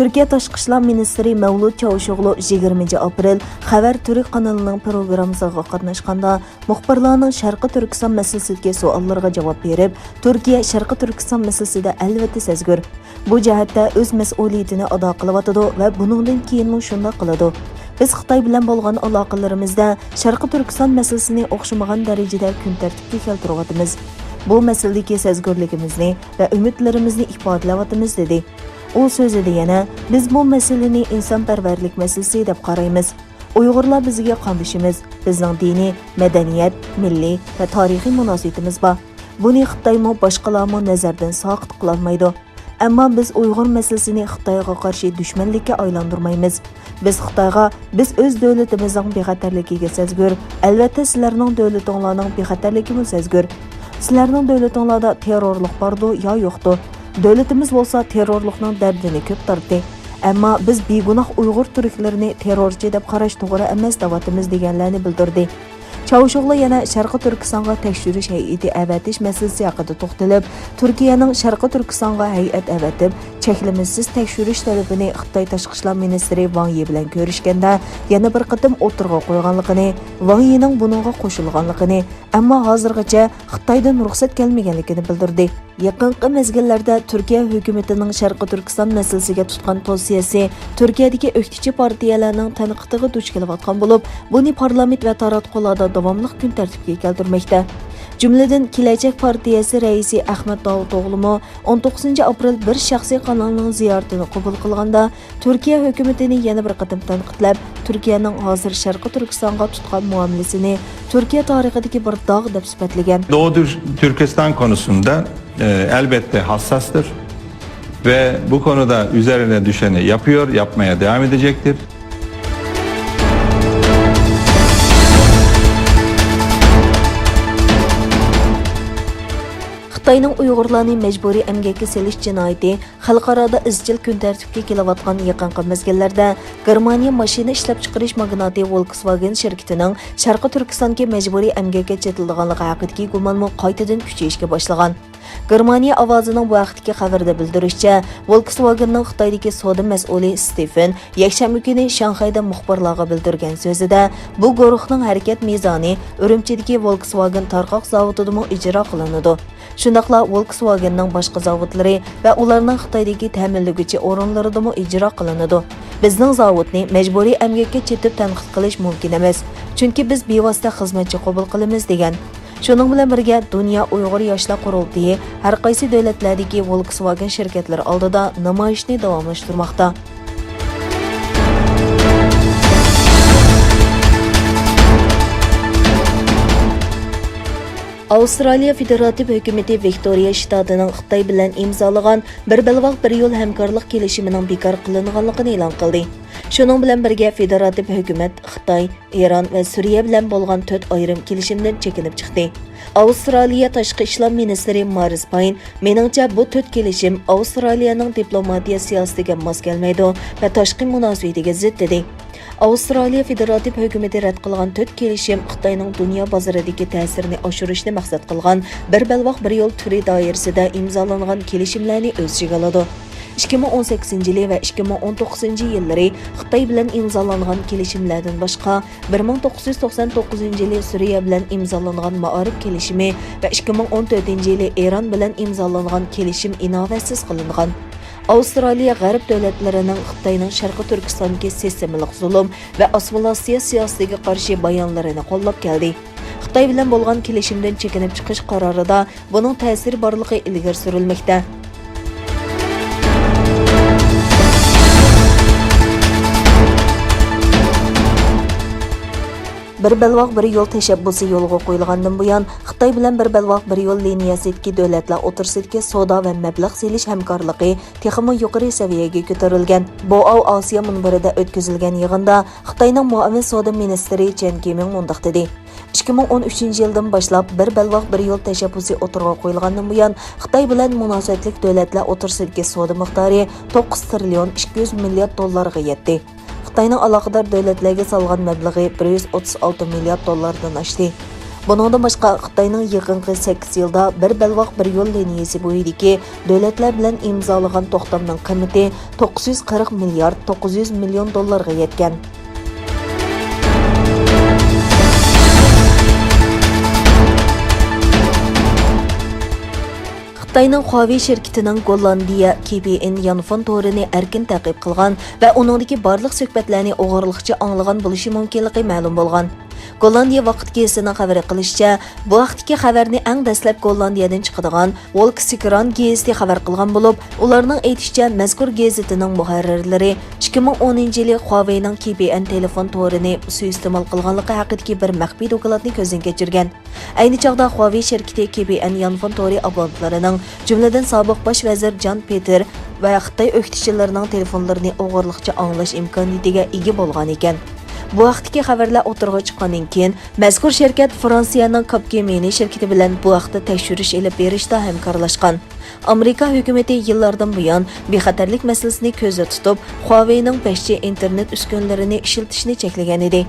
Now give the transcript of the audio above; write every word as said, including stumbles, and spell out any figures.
تۈركىيە تاشقى ئىشلار مىنىستىرى مەۋلۇت چاۋۇشئوغلۇ يىگىرمىنچى ئاپرېل خەۋەر تۈرك قانىلىنىڭ پروگراممىسىغا قاتناشقاندا، مۇخبىرلارنىڭ شەرقىي تۈركىستان مەسىلىسىدىكى سوئاللىرىغا جاۋاب بېرىپ، تۈركىيە شەرقىي تۈركىستان مەسىلىسىدە ئەلۋەتتە سەزگۈر. بۇ جەھەتتە ئۆز مەسئۇلىيىتىنى ئادا قىلىۋاتىدۇ ۋە بۇنىڭدىن كېيىنمۇ شۇنداق قىلىدۇ. بىز خىتاي بىلەن بولغان ئالاقىلىرىمىزدە شەرقىي تۈركىستان مەسىلىسىنى ئوخشىمىغان دەرىجىدە كۈن تەرتىپكە كەلتۈرۈۋاتىمىز. بۇ مەسىلىدىكى سەزگۈرلۈكىمىزنى ۋە ئۈمىدلىرىمىزنى ئىپادىلەۋاتىمىز، دېدى. ئۇ سۆزىدە يەنە، بىز بۇ مەسىلىنى ئىنسانپەرۋەرلىك مەسىلىسى دەپ قارايمىز. ئۇيغۇرلار بىزگە قاندىشىمىز، بىزنىڭ دىنىي، مەدەنىيەت، مىللىي ۋە تارىخىي مۇناسىۋىتىمىز بار. بۇنى خىتايمۇ، باشقىلارمۇ نەزەردىن ساقىت قىلالمايدۇ. ئەمما بىز ئۇيغۇر مەسىلىسىنى خىتايغا قارشى دۈشمەنلىككە ئايلاندۇرمايمىز. بىز خىتايغا بىز ئۆز دۆلىتىمىزنىڭ بىخەتەرلىكىگە سەزگۈر، ئەلۋەتتە سىلەرنىڭ دۆلىتىڭلارنىڭ بىخەتەرلىكىمۇ سەزگۈر. سىلەرنىڭ دۆلىتىڭلاردا تېررورلۇق باردۇ يا يوقتۇ؟ دۆلىتىمىز بولسا تېررورلۇقنىڭ دەردىنى كۆپ تارتتى. ئەمما بىز بىگۇناھ ئۇيغۇر تۈركلىرىنى تېررورچى دەپ قاراش توغرا ئەمەس دەۋاتىمىز، دېگەنلەرنى بىلدۈردى. چاۋشوغلى يەنە شەرقىي تۈركىستانغا تەكشۈرۈش ھەيئىتى ئەۋەتىش مەسىلىسى ھەققىدە توختىلىپ، تۈركىيەنىڭ شەرقىي تۈركىستانغا ھەيئەت ئەۋەتىپ، چەكلىمىسىز تەكشۈرۈش تەلىپىنى خىتاي تاشقى ئىشلار مىنىستىرى ۋاڭ يى بىلەن كۆرۈشكەندە يەنە بىر قېتىم ئوتتۇرىغا قويغانلىقىنى، ۋاڭ يىنىڭ بۇنىڭغا قوشۇلغانلىقىنى، ئەمما ھازىرغىچە خىتايدىن رۇخسەت كەلمىگەنلىكىنى بىلدۈردى. يېقىنقى مەزگىللەردە تۈركىيە ھۆكۈمىتىنىڭ شەرقىي تۈركىستان مەسىلىسىگە تۇتقان پوزىتسىيەسى تۈركىيەدىكى ئۆكتىچى پارتىيەلەرنىڭ تەنقىدىغا دۇچ كېلىۋاتقان بولۇپ، بۇنى پارلامېنت ۋە تاراتقۇلاردا داۋاملىق كۈن تەرتىپكە كەلتۈرمەكتە. جۈملىدىن، كېلەچەك پارتىيەسى رەئىسى ئەخمەت داۋۇتئوغلۇمۇ ئون توققۇزىنچى ئاپرېل بىر شەخسىي قانالنىڭ زىيارىتىنى قوبۇل قىلغاندا، تۈركىيە ھۆكۈمىتىنى يەنە بىر قېتىم تەنقىدلەپ، تۈركىيەنىڭ ھازىر شەرقىي تۈركىستانغا تۇتقان مۇئامىلىسىنى تۈركىيە تارىخىدىكى بىر داغ دەپ سۈپەتلىگەن. Doğu Tür- Türkistan konusunda e, elbette hassastır ve bu konuda üzerine düşeni yapıyor, yapmaya devam edecektir. خىتاينىڭ ئۇيغۇرلارنى مەجبۇرىي ئەمگەككە سېلىش جىنايىتى خەلقئارادا ئىزچىل كۈن تەرتىپكە كېلىۋاتقان يېقىنقى مەزگىللەردە، گېرمانىيە ماشىنا ئىشلەپچىقىرىش ماگناتى ۋولكسۋاگېن شىركىتىنىڭ شەرقىي تۈركىستاندىكى مەجبۇرىي ئەمگەككە چېتىلىدىغانلىقى ھەققىدىكى گۇمانمۇ قايتىدىن كۈچىيىشكە باشلىغان. گېرمانىيە ئاۋازىنىڭ بۇ ھەقتىكى خەۋىرىدە بىلدۈرۈشىچە، ۋولكسۋاگېننىڭ خىتايدىكى سودا مەسئۇلى ستېفېن يەكشەنبە كۈنى شاڭخەيدە مۇخبىرلارغا بىلدۈرگەن سۆزىدە، بۇ گۇرۇھنىڭ ھەرىكەت مىزانى ئۈرۈمچىدىكى ۋولكسۋاگېن تارقاق زاۋۇتىدىمۇ ئىجرا قىلىنىدۇ. شۇنداقلا ۋولكسۋاگېننىڭ باشقا زاۋۇتلىرى ۋە ئۇلارنىڭ خىتايدىكى تەمىنلىگۈچى ئورۇنلىرىدىمۇ ئىجرا قىلىنىدۇ. بىزنىڭ زاۋۇتنى مەجبۇرىي ئەمگەككە چېتىپ تەنقىد قىلىش مۇمكىن ئەمەس، چۈنكى بىز بىۋاسىتە خىزمەتچى قوبۇل قىلىمىز، دېگەن. شۇنىڭ بىلەن بىرگە، دۇنيا ئۇيغۇر ياشلار قۇرۇلتىيى ھەر قايسى دۆلەتلەردىكى ۋولكسۋاگېن شىركەتلىرى ئالدىدا نامايىشنى داۋاملاشتۇرماقتا. ئاۋسترالىيە فېدېراتىپ ھۆكۈمىتى ۋىكتورىيە شتاتىنىڭ خىتاي بىلەن ئىمزالىغان بىر بەلباغ بىر يول ھەمكارلىق كېلىشىمىنىڭ بىكار قىلىنغانلىقىنى ئېلان قىلدى. شۇنىڭ بىلەن بىرگە، فېدېراتىپ ھۆكۈمەت خىتاي، ئىران ۋە سۈرىيە بىلەن بولغان تۆت ئايرىم كېلىشىمدىن چېكىنىپ چىقتى. ئاۋسترالىيە تاشقى ئىشلار مىنىستىرى مارىس پاين، مېنىڭچە، بۇ تۆت كېلىشىم ئاۋسترالىيەنىڭ دىپلوماتىيە سىياسىتىگە ماس كەلمەيدۇ ۋە تاشقى مۇناسىۋىتىگە زىت، دېدى. ئاۋسترالىيە فېدېراتىپ ھۆكۈمىتى رەت قىلغان تۆت كېلىشىم خىتاينىڭ دۇنيا بازىرىدىكى تەسىرىنى ئاشۇرۇشنى مەقسەت قىلغان بىر بەلباغ بىر يول تۈرى دائىرىسىدە ئىمزالانغان كېلىشىملەرنى ئۆز ئىچىگە ئالىدۇ. ئىككى مىڭ ئون سەككىزىنچى يىلى ۋە ئىككى مىڭ ئون توققۇزىنچى يىللىرى خىتاي بىلەن ئىمزالانغان كېلىشىملەردىن باشقا، بىر مىڭ توققۇز يۈز توقسان توققۇزىنچى يىلى سۈرىيە بىلەن ئىمزالانغان مائارىپ كېلىشىمى ۋە ئىككى مىڭ ئون تۆتىنچى يىلى ئىران بىلەن ئىمزالانغان كېلىشىم ئىناۋەتسىز قىلىنغان. ئاۋسترالىيە غەرب دۆلەتلىرىنىڭ خىتاينىڭ شەرقىي تۈركىستاندىكى سىستېمىلىق زۇلۇم ۋە ئاسسىمىلياتسىيە سىياسىتىگە قارشى بايانلىرىنى قوللاپ كەلدى. خىتاي بىلەن بولغان كېلىشىمدىن چېكىنىپ چىقىش قارارىدا بۇنىڭ تەسىرى بارلىقى ئىلگىرى سۈرۈلمەكتە. بىر بەلباغ بىر يول تەشەببۇسى يولغا قويۇلغاندىن بۇيان، خىتاي بىلەن بىر بەلباغ بىر يول لىنىيەسىدىكى دۆلەتلەر ئوتتۇرىسىدىكى سودا ۋە مەبلەغ سېلىش ھەمكارلىقى تېخىمۇ يۇقىرى سەۋىيەگە كۆتۈرۈلگەن. بوئاۋ ئاسىيا مۇنبىرىدا ئۆتكۈزۈلگەن يىغىندا خىتاينىڭ مۇئاۋىن سودا مىنىستىرى چېن كىمىڭ مۇنداق دېدى: ئىككى مىڭ ئون ئۈچىنچى يىلدىن باشلاپ بىر بەلباغ بىر يول تەشەببۇسى ئوتتۇرىغا قويۇلغاندىن بۇيان، خىتاي بىلەن مۇناسىۋەتلىك دۆلەتلەر ئوتتۇرىسىدىكى سودا مىقدارى توققۇز تىرىليون ئىككى يۈز مىليارد دوللارغا يەتتى. خىتاينىڭ ئالاقىدار دۆلەتلەرگە سالغان مەبلىغى بىر يۈز ئوتتۇز ئالتە مىليارد دوللاردىن ئاشتى. بۇنىڭدىن باشقا، خىتاينىڭ يېقىنقى سەككىز يىلدا بىر بەلباغ، بىر يول لىنىيىسى بويىدىكى دۆلەتلەر بىلەن ئىمزالىغان توختامنىڭ قىممىتى توققۇز يۈز قىرىق مىليارد توققۇز يۈز مىليون دوللارغا يەتكەن. خىتاينىڭ خۇاۋېي شىركىتىنىڭ گوللاندىيە كېي پىي ئېن يانفون تورىنى ئەركىن تەقىب قىلغان ۋە ئۇنىڭدىكى بارلىق سۆھبەتلەرنى ئوغرىلىقچە ئاڭلىغان بولۇشى مۇمكىنلىقى مەلۇم بولغان. گوللاندىيە ۋاقىت گېزىتىنىڭ خەۋەر قىلىشىچە، بۇ ھەقتىكى خەۋەرنى ئەڭ دەسلەپ گوللاندىيەدىن چىقىدىغان ۋولكسكران گېزىتى خەۋەر قىلغان بولۇپ، ئۇلارنىڭ ئېيتىشىچە، مەزكۇر گېزىتىنىڭ مۇھەررىرلىرى ئىككى مىڭ ئونىنچى يىلى خۇاۋېينىڭ كېي پىي ئېن تېلېفون تورىنى سۇيىئىستېمال قىلغانلىقى ھەققىدىكى بىر مەخپىي دوكلاتنى كۆزدىن كەچۈرگەن. ئەينى چاغدا خۇاۋېي شىركىتى كېي پىي ئېن يانفون تورى ئابونېنتلىرىنىڭ، جۈملىدىن سابىق باش ۋەزىر جان پېتېر ۋە خىتاي ئۆكتىچىلىرىنىڭ تېلېفونلىرىنى ئوغرىلىقچە ئاڭلاش ئىمكانىيىتىگە ئىگە بولغان ئىكەن. بۇ ھەقتىكى خەۋەرلەر ئوتتۇرىغا چىققاندىن كېيىن، مەزكۇر شىركەت فرانسىيەنىڭ كاپكېمىنى شىركىتى بىلەن بۇ ھەقتە تەكشۈرۈش ئېلىپ بېرىشتا ھەمكارلاشقان. ئامېرىكا ھۆكۈمىتى يىللاردىن بۇيان بىخەتەرلىك مەسىلىسىنى كۆزدە تۇتۇپ، خۇاۋېينىڭ بەش جى ئىنتېرنېت ئۈسكۈنىلىرىنى ئىشلىتىشنى چەكلىگەن ئىدى.